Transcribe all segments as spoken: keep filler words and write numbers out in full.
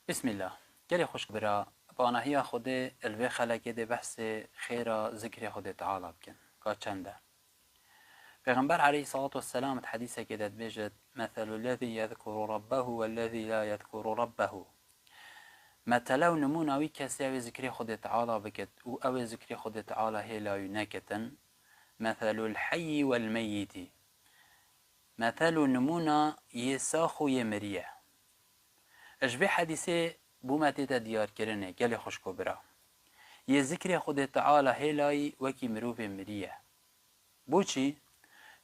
Bismillah. Gelê xwişk bira, bi anahiya Xwedê li vê xelekê dê behsê xêra zikrê Xwedê Teala bikin. Ka çend e? Pêxember aleyhissalatu vesselam di hedîsekê de dibêjit, "Meselul lezî yezkuru rabbehu wellezî la yezkuru rabbehu." Metele û nimûna wî kesê ew ê zikrê Xwedê Teala bikit û ew ê zikrê Xwedê Teala hêla wî nekitin, meselul heyyi wel meyyitî. Metel û nimûna yê sax û yê mirî ye. Ji vê hedîsê bû me tête diyarkirinê, gelê xwişk û bira. Yê zikrê Xwedê Teala hêlayî wekî mirovê mirî ye. Boçî?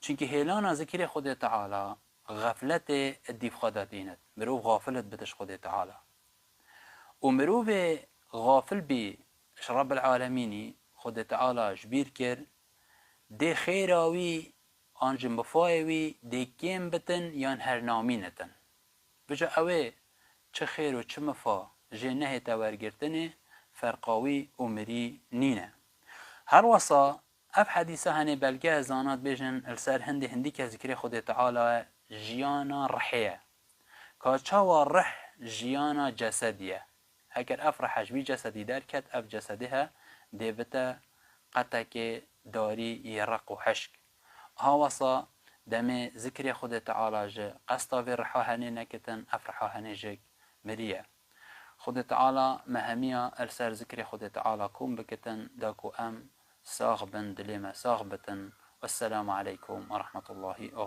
Çimkî hêlana zikrê Xwedê Teala xefletê dîv xwe de tînit. Mirov xafil dibit ji Xwedê Teala. Û mirovê xafil bî ji Rebbil Alemînî, Xwedê Teala ji bîr kir, dê xêra wî an jî mifayê wî dê kêm bitin yan her namînitin. Vêca ew ê çi xêr û çi mifa jê nehête wergirtinê, ferqa wî û mirî nîne. Her wesa ev hedîsa henê belge zana dibêjin li ser hindê hindî kes zikrê Xwedê Teala jiyana rihê ye. Ka çawa rih jiyana cesedî ye? Heger ev rihe ji vî cesedî derket, ev cesedê he dê bite qetekê darî yê req û hişk. Aha wesa demê zikrê Xwedê Teala ji qesta vê riha henê nekitin, ev riha henê jik mirî ye. Xwedê Teala me hemiya li ser zikrê Xwedê Teala kom bikitin, da ku em sax bin, dilê me sax bitin. Wesselamu aleykum ve rahmetullahi ve